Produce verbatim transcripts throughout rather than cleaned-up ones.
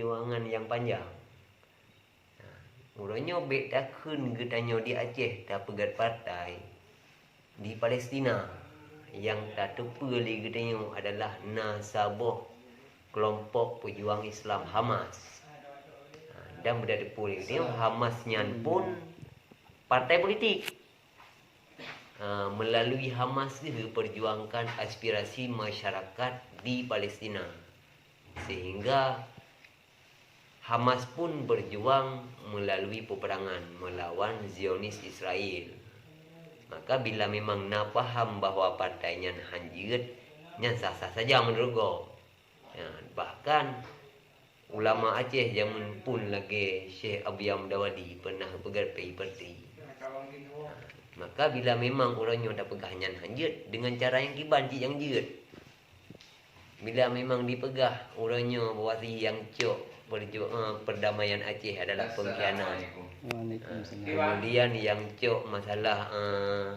perjuangan nyang panjang. Uroe nyoe bék takheun geutanyoe di Aceh tapeugét partai. Di Palestina, nyang tateupeue lé geutanyoe adalah na saboh keulompok peujuang Islam Hamas. Dan beutateupeue lé geutanyoe, Hamas nyan pun partai politik. Ha, melalui Hamas geuperjuangkan aspirasi masyarakat di Palestina. Sehingga Hamas pun berjuang melalui peperangan melawan Zionis Israel. Maka bila memang na paham bahwa partai nyan hanjeuet, nyan sah-sah saja menurut gob. Ya, bahkan ulama Aceh jameun pun lagée Syekh Abuya Mudawadi pernah peugét seperti. Maka bila memang uroe nyoe tapeugah nyan hanjeuet dengan cara nyang kiban cit nyang jeuet. Bila memang dipeugah uroe nyoe bahwa si nyang cok perju-, eh, perdamaian Aceh adalah pengkhianat. Waalaikumsalam. Kemudian nyang cok masalah, eh,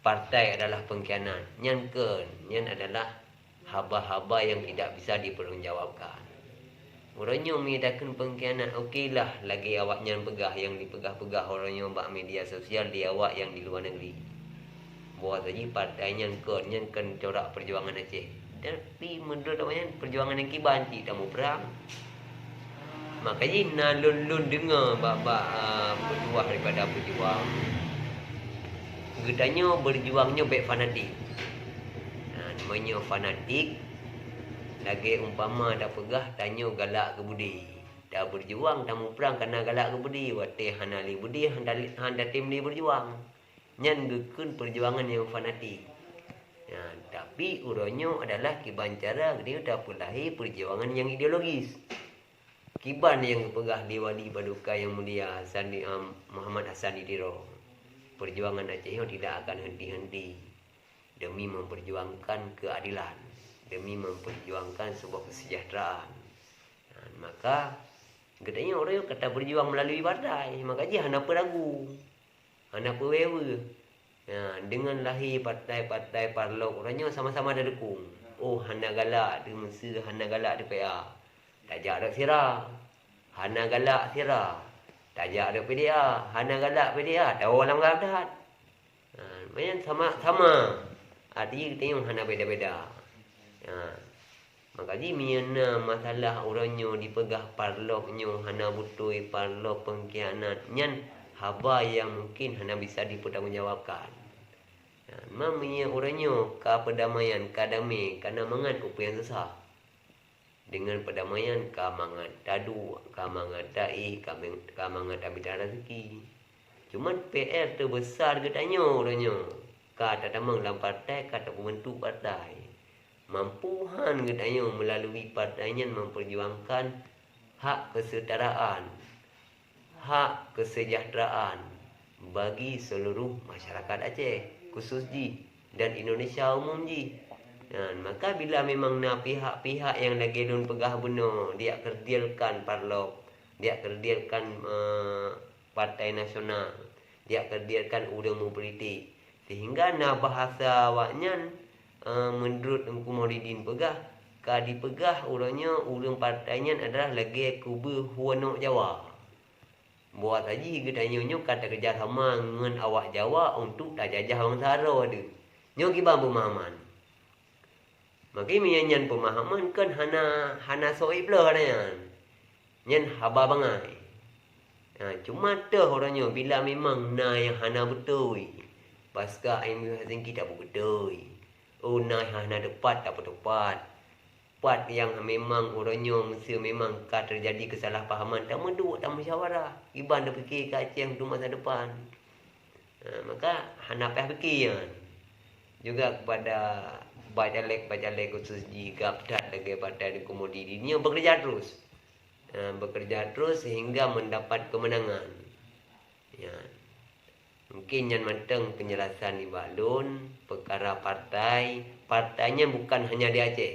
partai adalah pengkhianat. Nyan kheun, nyan adalah haba-haba yang tidak bisa dipertanggungjawabkan. Uroe nyoe meunyoe takheun pengkhianat, okelah lagée awaknyan peugah nyang dipeugah-peugah uroe nyoe bak media sosial di awak nyang di luwa negeri. Bahwa saji partai nyan kheun, nyan kheun corak perjuangan Aceh. Tapi menurut awaknyan perjuangan nyang kiban cit tamuprang. Maka jih na lôn-lôn deungoe bak-bak, a, peutuah daripada peujuang. Geutanyoe beujuang nyoe bék fanatik. Na, meunyoe fanatik, lagée umpama tapeugah tanyoe galak keu beudé. Tabeujuang, tamuprang kana galak keu beudé, watée hana lé beudé, han ta-, han tatem lé beujuang. Nyan geukheun peujuangan nyang fanatik. Ya, tapi uroe nyoe adalah kiban cara geutanyoe tapeulahé peujuangan nyang ideologis. Kiban nyang geupeugah lé Wali Paduka Yang Mulia Hasan di, em, Muhammad Hasan di Tiro, perjuangan Aceh nyoe tidak akan henti-henti demi memperjuangkan keadilan, demi memperjuangkan sebuah kesejahteraan. Nah, maka geutanyoe ureuëng ka tabeujuang meulalu partai, maka jih hana peuragu. Hana peuweue. Ya, deungon lahé partai-partai parlok, uroe nyoe sama-sama tadukung. Oh, hana galak teuh Meuseu, hana galak teuh P A. Tajak rot sira. Hana galak sira. Tajak rot P D A. Hana galak P D A. Tawoe lam gabdat. Ha, meunan sama, sama. Arti geutanyoe hana beda-beda. Ha. Maka jih meunyoe na masalah uroe nyoe dipeugah parlok nyoe hana beutôi, parlok pengkhianat, nyan haba nyang mungkin hana bisa dipertanggungjawabkan. Nah, ma meunyoe uroe nyoe ka peudamaian, ka damé, ka na mangat peue nyang seusa. Deungon peudamaian ka mangat taduek, ka mangat taéh, ka meng-, ka mangat tamita raseuki. Cuman P R teubeusa geutanyoe uroe nyoe, ka tatamong lam partai, ka tapeubeuntuk partai. Mampu han geutanyoe meulalu partai nyan memperjuangkan hak keseutaraan, hak kesejahteraan bagi seluruh masyarakat Aceh, khusus jih dan Indonesia umum jih. Dan maka bila memang na pihak-pihak nyang lagée lôn peugah bunoe, diak kerdilkan parlok, diak kerdilkan, eh, partai nasional, diak kerdilkan ureuëng meupolitik, sehingga na bahasa awaknyan, eh, meunurot Teungku Maulidin peugah, ka dipeugah uroe nyoe ureuëng partai nyan adalah lagée kubu huwonok Jawa. Buat saji geutanyoe nyoe ka takeureuja sama ngon awak Jawa untuk tajajah bansa droe teuh. Nyoe kiban peumahaman. Maka meunyoe nyan peumahaman kan hana, hana soe bloe hana nyan. Nyan haba bangai. Ha, cuma teuh uroe nyoe bila memang na nyang hana beutôi, paska Aimé Hasangki tapeubeuteue. Oh, na nyang hana teupat tapeuteupat. Pat nyang memang uroe nyoe meuseu memang ka teujadi keusalahpahaman, tameuduek, tamusyawarah, kiban tapike keu Aceh untuk masa depan. Ha, maka hana payah pike nyan. Juga kepada bacalek-bacalek khusus jih gabdat lagée partai Teungku Maulidin nyoe bekerja terus. Ha, bekerja terus sehingga mendapat kemenangan. Ya. Mungkin nyan mantong penjelasan nibak lôn, peukara partai. Partai nyan bukan hanya di Aceh.